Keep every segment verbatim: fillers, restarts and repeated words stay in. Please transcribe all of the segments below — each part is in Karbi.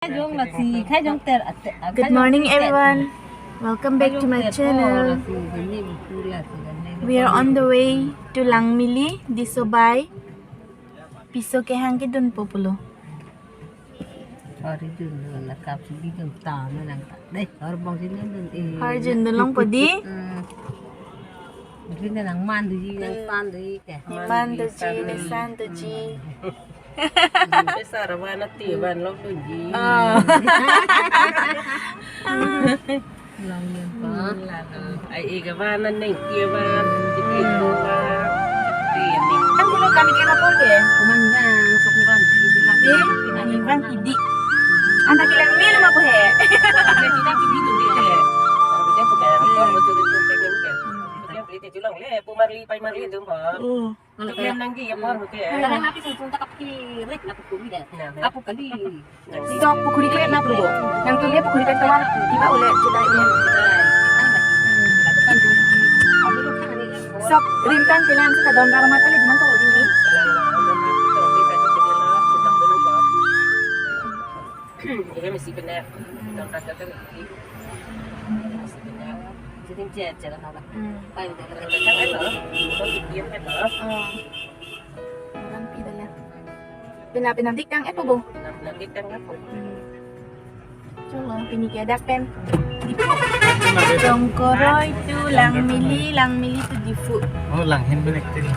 Good morning, everyone. Welcome back to my channel. We are on the way to Langmili, Disobai. Piso kehang kedun po pulo. Arjun dun la kap si bidun ta na nang ta. Dei, har bong si nang dun, eh. Arjun dun long po dei. Hmm. Mungkin nang man dun ji, nang pan dun ji ke. Ni man dun ji, ni san dun ji. Pesar van ati van long dun ji. Ah. Long yun pa. Hmm, lalo. Ai, ika van nang neng tia van. Jadi itu van. Jadi ini. Kan dulu kami kena pol ke? Kumandang, sok van, di bilang. Eh, ini van tidi. Anta kilang mil ma po he? Kita tidi tu dia. Dia bukan orang mau curi tu pengen ke. Dia beli dia julang le, pu marli, pai marli tu, ha. Hmm. Kalau kayak nangji ya, por, oke. Kalau nang api sung sung takap ki, red na pukul dia. Nah, nah. Aku kali. Sok pukhuri kret na pulubo. Nang tumbe pukhuri kret tovar, tiba ule cita ini. Sok rintang kelang kita don raro mata le dengan toko dini. Iya, mesti benar. Dong kata kan, mesti benar. Jadi, dia jalan apa? Hmm. Paling dia keren kan, eh, loh. Dia kan, loh. Oh. Orang pi dalam. Pina, pina dik kang epo bo? Pina, pina dik kang epo? Hmm. Cholo, pini ke dak pen. Diphu. Chongkoroi to Langmili, Langmili to Diphu. Oh, Langhin benek tadi.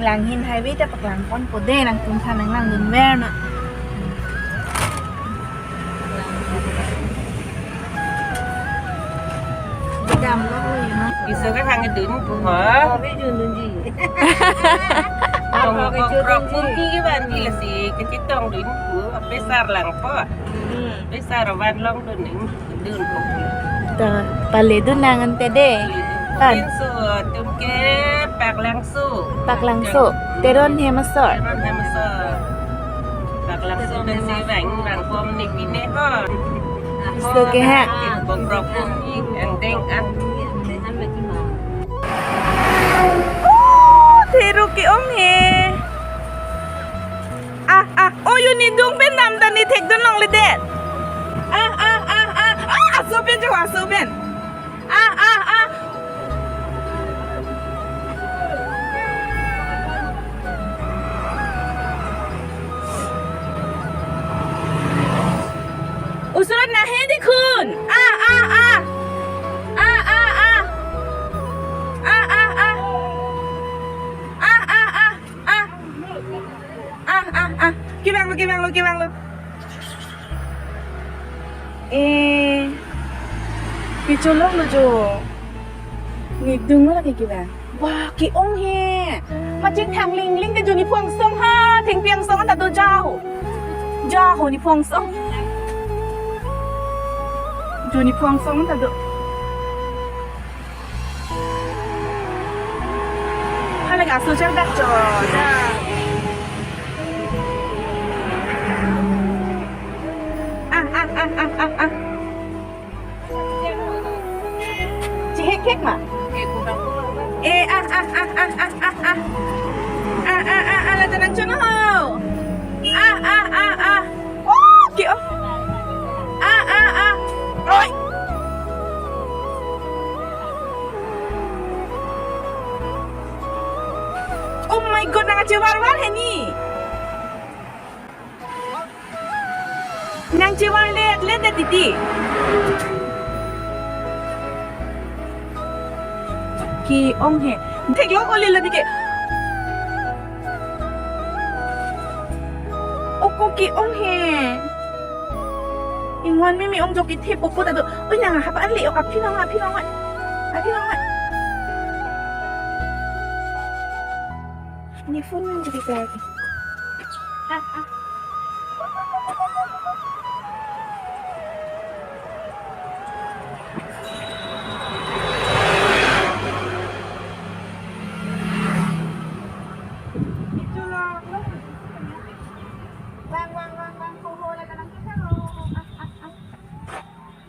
Langhin highway ta paklang ponpo dei, nangtum than nang langdun ver na. Dam lo, you know. Iso kehang dun pu ha. Kami dun dun ji. Tong kok krok pun ki ban ki lasi kecitong dun pu, pesar lang po. Hmm. Pesar van long dun ning dun pu. Ta pale dun nang ante dei. Kan. Pinso atum ke Paklangso. Paklangso. Teron hem asor. Teron hem asor. Paklangso pensi vang vang pom ni pine ho. Iso kehang. Bong krok pun ni ang deng an. Oh, theru ke-ong he. Ah, ah, oh, yun ni dung pen dam ta ni thekdun longle det. Ah, ah, ah, ah, ah, aso pen jo, aso pen. Ah, ah, ah. Osor nahe dekhun. Ah, ah, ah. Ah, ah, ah. Ah, ah, ah. Ah, ah, ah. Ah. Ah, ah, ah. Kevang lo, kevang lo, kevang lo. Eh, kecholong lo jo. Nidung lo lake kevang. Wah, ke-ong he. Machin thang ling ling ke jo niphong song ha, thengpi angsong anta do jaho. Jaho niphong song. Jo niphong song anta do. Hala ga social dak jo. Ah, ah, ah, ah, ah, ah. Chihek hek ma? Eh, ah, ah, ah, ah, ah, ah, ah. Ah, ah, ah, ah, la tenang chun ho. Ah, ah, ah, ah. Oh, ke-ong. Ah, ah, ah. Oi. Oh my God, nang achevar var heni. Nang chevar let let det titi. Ke-ong he. Theklong ole lo bike. Oko ke-ong he. Ingwan mimi ong jo kethe popo ta do. Oi, nang hapa an le ok, aphi long, aphi long. Aphi long. Ni phone nang jadi kaya. Ah, ah.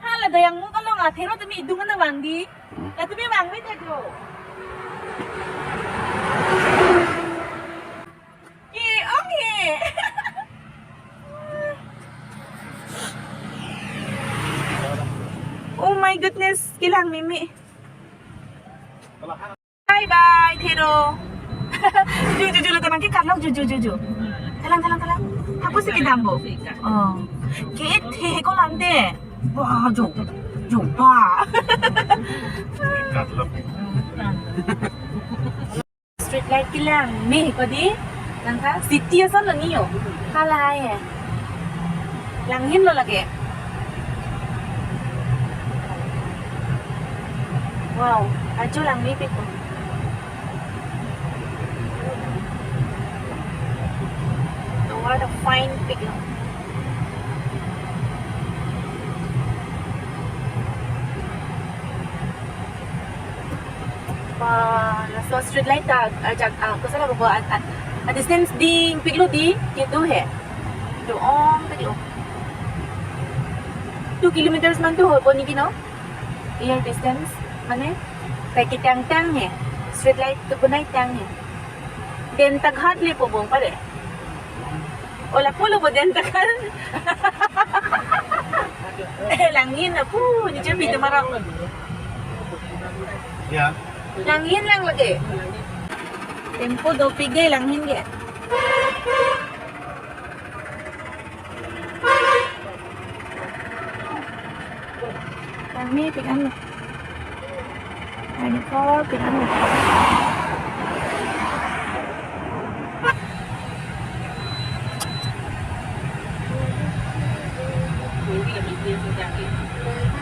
Hala dayang mo kalong athero tumi idung na vangdi. La tumi vangve ta jo. Ke-ong he. Goodness, kelang meme. Bye bye, Thero. Ju, ju, ju, lo, tenang ke karlok, ju, ju, ju, ju. Thelang, thelang, thelang. Hapus si kedam bo. Oh. Ke the ko lante. Wah, ju, ju, pa. Street light kelang meme ko di. Nangkha city ason lo niyo. Hala hai hai. Langhin lo lake. Wow, ajo lang mepik ko. What a fine picture. Ba, laso street light ta ajak, ah, kosa la bo, a, a, a distance dingpiklo di, kedo he. Do-ongpiklo. Two kilometers man to hobo ni kino. Air distance, mane, peki tang tang he. Street light to bunai tang he. Den ta ghat le po bong pare. Ola pulo bo den ta ghat. Eh, langhin na pu, ni jam itu marang. Ya. Langhin lang lake. Tempo dopik ke langhin ke. Langmepik anlo. Ani ko pik anlo.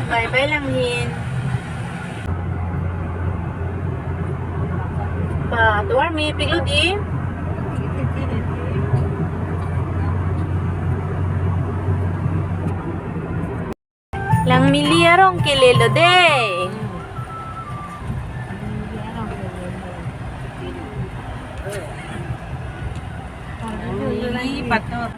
Bye bye langhin. Ba, tovar mepiklo di. Langmili arong kelelo de. Langmili pator.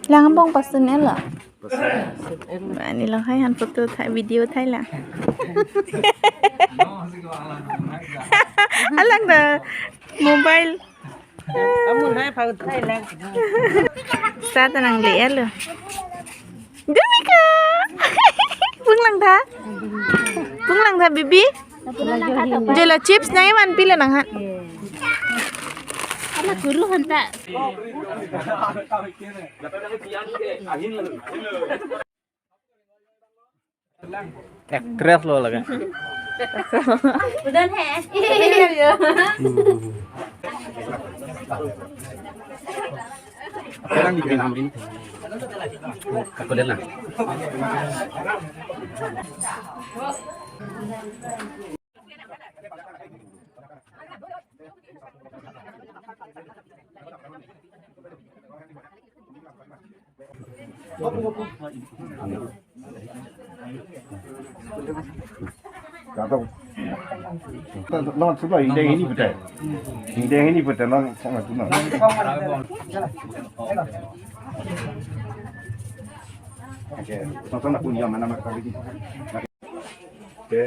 Lang bong pasun elo. Ani lo hai han photo thai, video thai la. Alang ta mobile. Amun hai phagut thai lang. Sa ta nangle elo. Gamika. Punglang tha. Punglang tha, bibi. Jela chips nai man pila nang han. Ala kuru hanta. Actress lo lagi. Udah he. Sekarang di Vietnam ini. Aku dengar. Kadok. Non sudah hideng ini betul. Hideng ini betul non sangat guna. Oke, tonton aku yang mana mak tadi. Oke.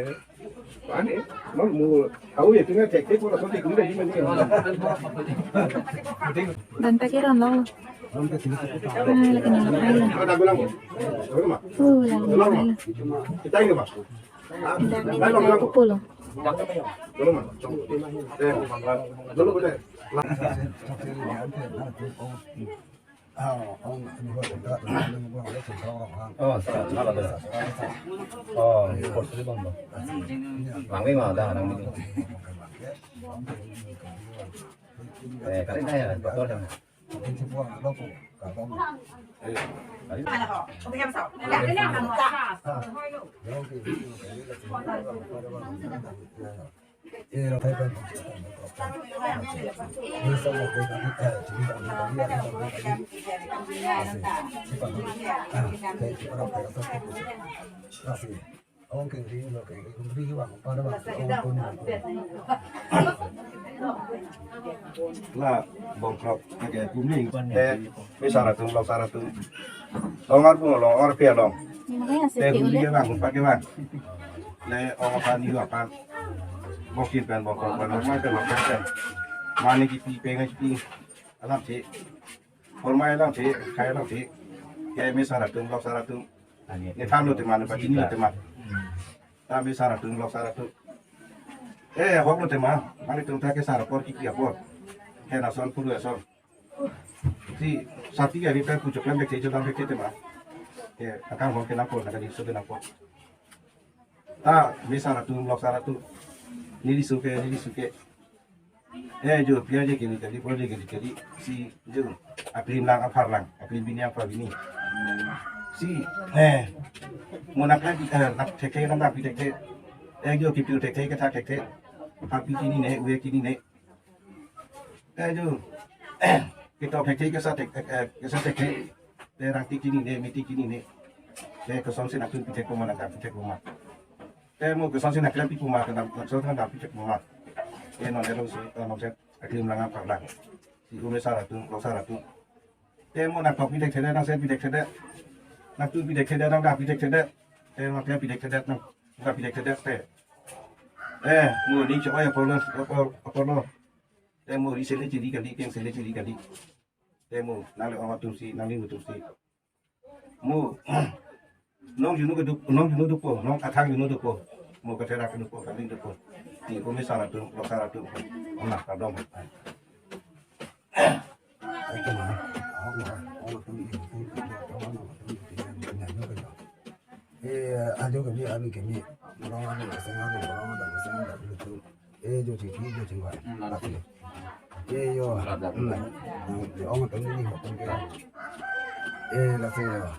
Ane, non mu, au ya, tinggal cek cek kalau sampai guna di mana. Dan tak kira lo. Ah, lagi ni, ayo. Ada gulang. Gulang. Oh, lagi ni, ayo. Kita ini, Pak. Dan ini, ayo, pulo. Gulang, Pak. Eh, dulu boleh. Oh, sa, sa, sa. Oh, pos ni bang, bang. Langwe ma da, langwe. Eh, kali na ya, betul ya. La bongkrok ke kumning. Eh, mi saratung, lo saratung. Longar pun, longar pia long. Te kumning ke bang, pakai bang. Le, oh, kan yu akan. Bokin pen, bongkrok pen, longar pen, longar pen. Mane kipi, pengen kipi. Alam si. Hormai lang si, kai lang si. Ke mesen atum, loksar atum. Nethan lo tema, nepachini lo tema. Ta mesen atum, loksar atum. Eh, ahok lo tema. Mane tum ta ke sar apor, kiki apor. Ke lason puru ason. Si, sati ke ari pen puchok pen bek si chodam bek si tema. Ke, akam hong ke nangkok, nangkok so ke nangkok. Ta mesen atum, loksar atum. Neli so ke, neli so ke. Eh, jo, pia je kini kali, pia je kini kali. Si, jo, aklim lang, apar lang, aklim bini, apar bini. Si, eh, mo nak lagi, eh, nak thekthe, nak pi thekthe. Eh, jo, kipi thekthe, kethak thekthe. Hapi kini ne, ue kini ne. Eh, jo, kitok thekthe, kesa thek, eh, eh, kesa thekthe. Te rangti kini ne, miti kini ne. Te kosonsi nangtum pi thek puma, nangtum pi thek puma. Te mo kosonsi nangklem pi puma, nangtum kosonsi nangtum pi thek puma. Te non elo si, eh, non set, aklim lang apar lang. Si mesen atum, loksar atum. Te mo nangtum pi thekthedet, nang set pi thekthedet. Nangtum pi thekthedet, nangtum pi thekthedet. Te nangklem pi thekthedet, nangtum pi thekthedet te. Eh, mo ni chok ya apor lo, apor, apor lo. Te mo ri sele chiri kali, keng sele chiri kali. Te mo, nangli ong atum si, nangli atum si. Mo, nong junu kedo, nong junu dopo, nong athang junu dopo. Mo katherak kedopo, kaling dopo. Ti mesen atum, loksar atum. Ona, kadom. Eh, ajo kami, ami kami, orang anu, sengaja, orang anu, sengaja, betul. Eh, jo chingki, jo chingvai. Hmm, lasi. Eh, yo. Hmm. Hmm, yo, ong tong ni, ho tong ke. Eh, lasi yo.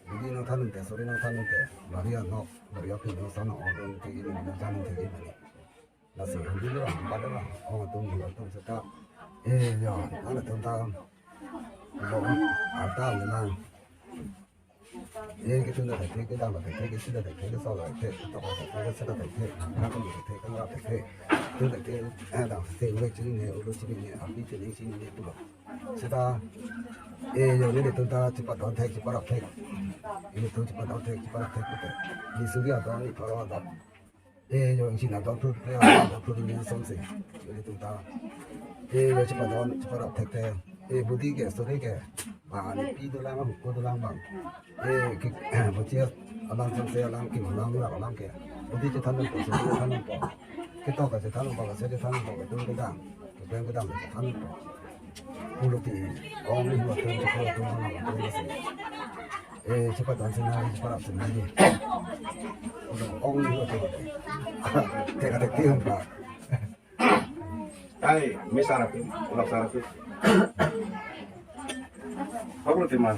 Jadi nangthan te, sorry nangthan te. Bari anok, bari api nangthan, ong tong ke ini, nangthan te ini. Lasi, jadi lo, pada lo, ong tong ni, ong tong seta. Eh, yo, nangtum ta. Lo, ata ni nang. Eh, ke tun ta thekthe, kedam ta thekthe, kesi ta thekthe, keso ta thekthe, ketok ta thekthe, kese ta thekthe, nang ta thekthe, kang ta thekthe. Tun thekthe, eh, dam thekthe, ule chini ne, ulo chini ne, api chini chini ne, pulo. Seta, eh, yo, nelitum ta chepadon thek, cheparap thek. Nelitum chepadon thek, cheparap thek, pulote. Ni suri adon, ni pharo adon. Eh, yo, ingchin adon phru, eh, adon phru ni asonsi. Nelitum ta. Eh, yo, chepadon, cheparap thekthe. Eh, budi ke, suri ke. Ba, ni pi dolang, ko dolang bang. Eh, ke, budi alam asonsi alam ke, alam, alam, alam ke. Budi chethan nangpo, suri chethan nangpo. Ketok ke chethan nangpo, kese chethan nangpo, kedun kedam. Kedun kedam chethan nangpo. Pulo ti, ong ni lo tun, chepadon tun, tun, tun, tun. Eh, chepadon sena, cheparap sena ni. Udah, ong ni lo tun. Teka tek tiang pa. Ai, mesen atum, loksar atum. Ahok lo tema.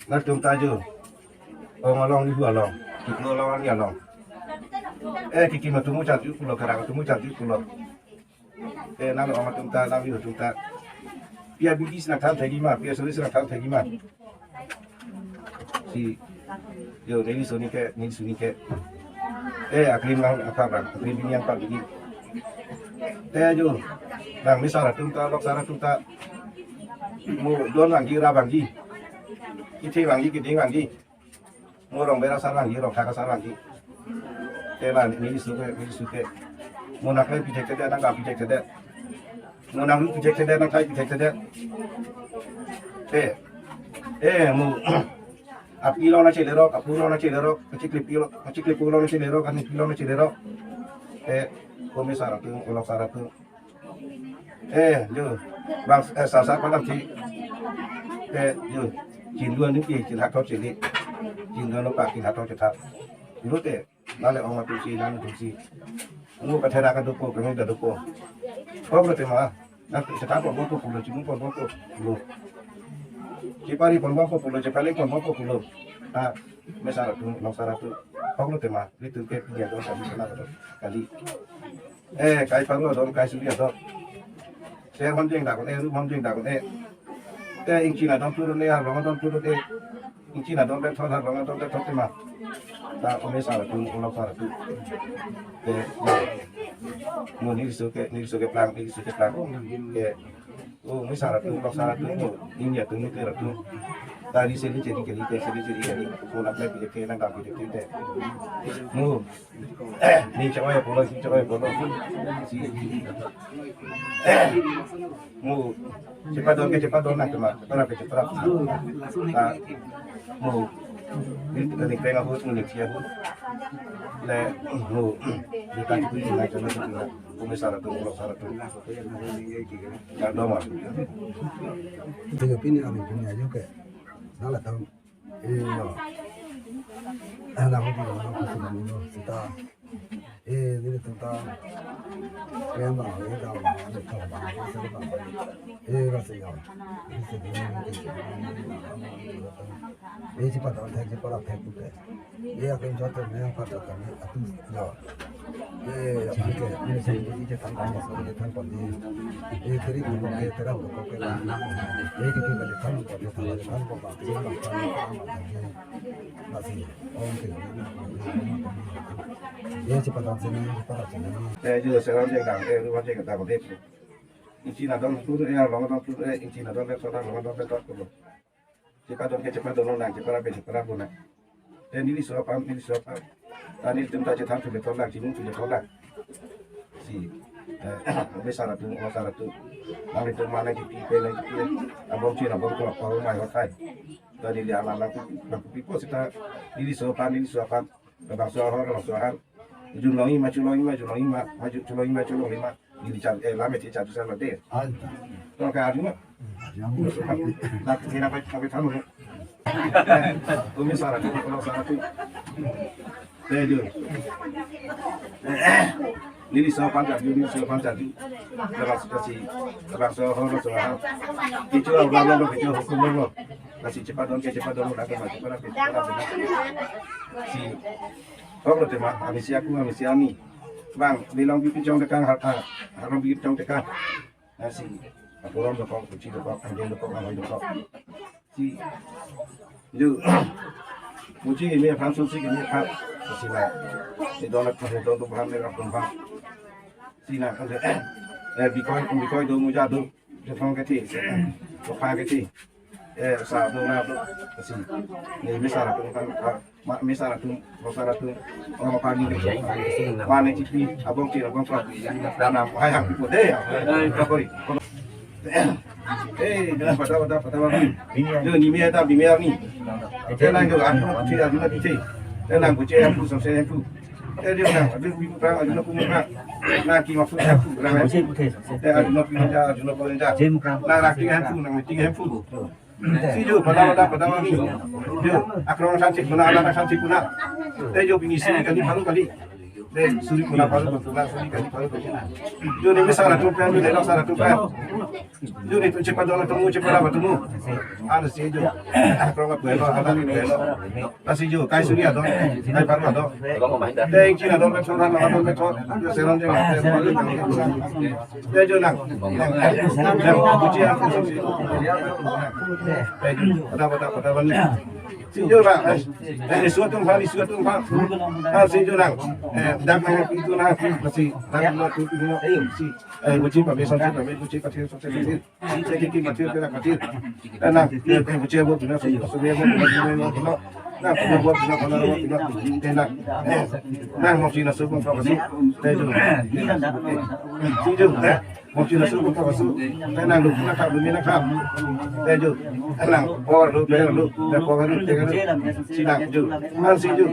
Nangtum ta jo. Ong along, nihu along. Kiklo along, ani along. Eh, kiki atum muchot ju pulo, karak atum muchot ju pulo. Eh, nang ong atum ta, nang yo atum ta. Pia bidi si nangthan thekji ma, pia suri si nangthan thekji ma. Si, yo, neli so ni ke, neli so ni ke. Eh, aklim lang apar lang, aklim bini apar bini. Te jo, nang mesen atum ta, loksar atum ta. Mo don vangji, ra vangji. Kethe vangji, keding vangji. Mo rong bera asar vangji, rong thak asar vangji. Te la neli so ke, neli so ke. Mo nangklem pi thekthedet, nangklem pi thekthedet. Mo nangru pi thekthedet, nangklem pi thekthedet. Te. Eh, mo. Api along nangchelerok, apo along nangchelerok, kachikli pi along, kachikli po along nangchelerok, kanipi along nangchelerok. Te, mesen atum, loksar atum. Eh, jo. Bang, eh, sasa padam si. Eh, jo. Chinduan ni pi, chinhak thot chili. Chinduan lo pa, chinhak thot chethak. Lo te, nang le ong atum si, nangtum si. Mo katherak kedopo, kami kedopo. Ahok lo tema. Nang chethak pon bom ko pulo, chimu pon bom ko pulo. Chepari pon bom ko pulo, chepali pon bom ko pulo. Ah, mesen atum, loksar atum. Ahok lo tema. Nelitum ke pia do, kami kena do. Kali. Eh, kai pharo adon, kai suri adon. Ser hon jeng dak un-e, ru hon jeng dak un-e. Te ingchin adon phru un-e, arlong adon phru un-e. Ingchin adon pen thot, arlong adon pen thot tema. Ta mesen atum, loksar atum. Te, mo neli so ke, neli so keplang, neli so keplang. Te, o mesen atum, loksar atum, mo, neli atum, neli atum. Tari seli jadi kali, tari seli jadi kali. Pula kali, pila kali, nang kali, kali, kali. Mu. Ni chawai pula, ni chawai pula. Si. Mu. Cepadon ke cepadon na kema. Para ke cepra. Na. Mu. Ni, ni penga hut, ni cia hut. Le. Mu. Ni tadi tu ni, ni tadi tu ni. Kumi sara tu, kumi sara tu. Kardom. Tiga pini, abang pini aja ke. Nala tahu. Eh, ya. Anak aku di mana aku sudah minum sita. Eh, ini tentang kaya mana, eh, tahu mana, tahu mana, saya tahu. Eh, rasa ya. Ini sedih, ini sedih. Eh, cepat tahu, saya cepat tahu, saya tahu. Iya, kan jatuh, memang pada kami, atu, ya. Iya, iya, iya, oke. Ini saya, ini saya tangkap, saya tangkap di. Iya, tadi buka, iya, terang buka, oke. Iya, kita balik tangkap, kita balik tangkap, Pak. Iya, Pak, Pak, Pak, Pak, Pak. Masih. Oke. Iya, cepat datang sini, cepat datang sini. Eh, juga sekarang saya dah, eh, rumah saya kata, oke. Ingchin adon tu, eh, long adon tu, eh, ingchin adon tu, long adon tu. Cepadon ke cepadon nang, cepara pe cepara puna. Eh, neli so apam, neli so apam. Tani tum ta chethan tu beton lang, chinung tu beton lang. Si, eh, be sara tu, oh sara tu. Nanglitum mana kipi, pe nang kipi. Abang chin, abang tu, apa rumah hotai. Tani dia alam aku, aku pipo sita, neli so apam, neli so apam. Labangso ahor, labangso ahar. Junlong ima, chulong ima, junlong ima, maju chulong ima, chulong ima. Neli char, eh, lame ti char tu sar lade. Ai. Tong ka arjuna. Yang. Nak kena apa, apa tahu ya? Kumi sara tu, kalau sara tu. Eh, jun. Neli so apam char jun, neli so apam char jun. Labangso kasi, labangso ahor, labangso ahar. Kichu, labang, labang, kichu, hukum, labang. Kasi cepadon ke cepadon, udah ke mati, udah ke, udah ke. Si, oh, lo tema, amisi aku, amisi ami. Bang, bilang bibi chong tekang, har, har, harong bibi chong tekang. Nasi, apuram dokok, kuchi dokok, anjing dokok, amai dokok. Si, ju, kuchi ini aphan, susi ini aphan. Kasi na, si donak, si donak, paham ni, rapun paham. Si na, kasi, eh, bikoi, bikoi do, muja do. Jethong ke ti, kopa ke ti. Eh, sa do na do. Kasi. Ni mi sara tu kan, ma, mi sara tu, mo sara tu. Oh, ma pani. Mane chipi, abang ti, abang tu. Dan apa yang aku deh ya. Kapori. Eh, jangan pada, pada, pada, pada. Yo, ni mi ada, ni mi ni. Tenang yo, aku ti, aku ti. Tenang, kuci aku, sose aku. Eh, dia orang, ada lebih kurang, ada lebih kurang. Nah, ki maksud aku kurang, eh. Eh, ada lebih kurang, ada lebih kurang. Nah, laki aku, nang meeting aku. Si ju, pada, pada, pada, pada. Ju, akrong cantik puna, anak cantik puna. Eh, ju, pini suri kali, palu kali. Eh, suri puna, palu, puna, suri kali, palu kali. Ju, ni mi sara tu, kan, ni sara tu, kan. Ju, ni tu cepat dong, temu, cepat apa temu. Ada si ju. Akrong apa, apa, ada ni, apa. Kasi ju, kai suri adon, kai paru adon. Deng cina adon, petrol adon, adon petrol. Ju seron je, ju seron je. Ju nang, nang, nang, kuci aku. Eh, ju, pada, pada, pada, pada. Si ju nang, eh, eh, suatu hal, suatu hal. Ah, si ju nang, eh, dak nang itu nang, masih, dak nang itu nang, eh, si, eh, kuci pamesan, si pamit, kuci patir, sukses, sukses. Cek ki mati pera mati. Tenang, dia dia buce buat bina, sudah buat bina, bina, bina, bina. Nah, buat bina, bina, bina, bina. Tenang. Eh, nang mau cina suku apa sih? Teju. Teju. Eh, mau cina suku apa sih? Tenang, lu nak kap, lu mina kap. Teju. Tenang, or lu, ber lu, ber ko lu, ber lu. Cina ju. Nang si ju.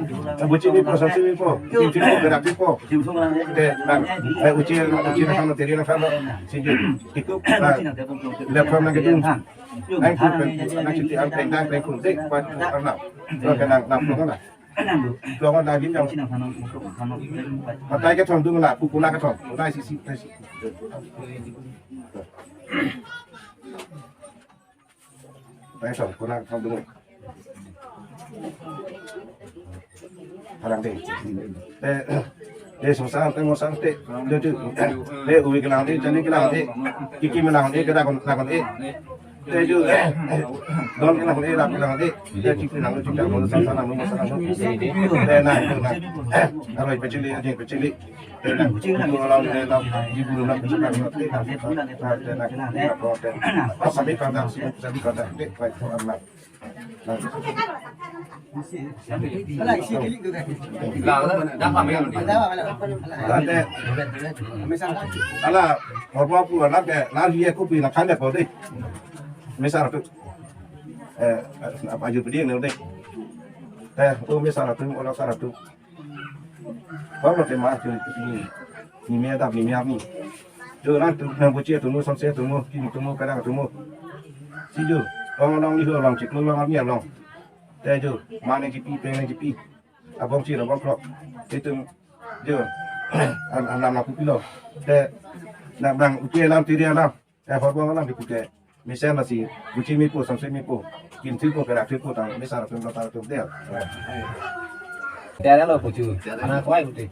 Buci ni po, sasi ni po. Cina po, gerak ni po. Tenang. Eh, uci, uci nak sama teri nak sama. Si ju. Itu, ah, platform nang ketung. Nang ketung, nang cuti, ang teng, nang teng kung, teng, kuat, kuat, nang. Lo kenang, nang, lo kenang. Lo kenang, nang, nang. Matai kethom dung la, pu kuna kethom. Matai si, si, si. Matai kethom, kuna kethom dung. Harang te. Eh, eh, sungsang te, mosang te. Te, te. Eh, ui kelang te, jani kelang te. Kiki melang te, keda kon, kelang te. Te ju, don ke nang le, rap ke nang le. Te chik nang le, chik nang le, sa sa nang le, sa nang le. Te nang, te nang. Aroi pachili, ajing pachili. Te nang, tu alam, te nang, di bulu nang, chik nang le, te nang, te nang, te nang, te nang. Sabi kata, sabi kata, te, baik, ko alam. Tangte, ala, horbo pu anak ke, la ri aku pi na kan de ko de. Mesa ratu. Eh, apa ju pedi ne de. Eh, tu mesa ratu, ola sa ratu. Baru tema tu ni, ni me adap ni me arni. Jo nang tu nang buchi tu mu, samse tu mu, kim tu mu, kadang tu mu. Si jo, long long ni ho long chik long long ni long. Te jo, mane kipi, peng kipi. Abong si abong krok. Itum jo, an an nam lapu pilo. Te nang nang uti alam tiri alam. Eh, horbo alam di puke. Mesen lasi, buchi mipo, samse mipo, kim thipo, kerak thipo, tang mesa ratu, ratu, ratu, dia. Tiada lo puchu, anak koi puchu.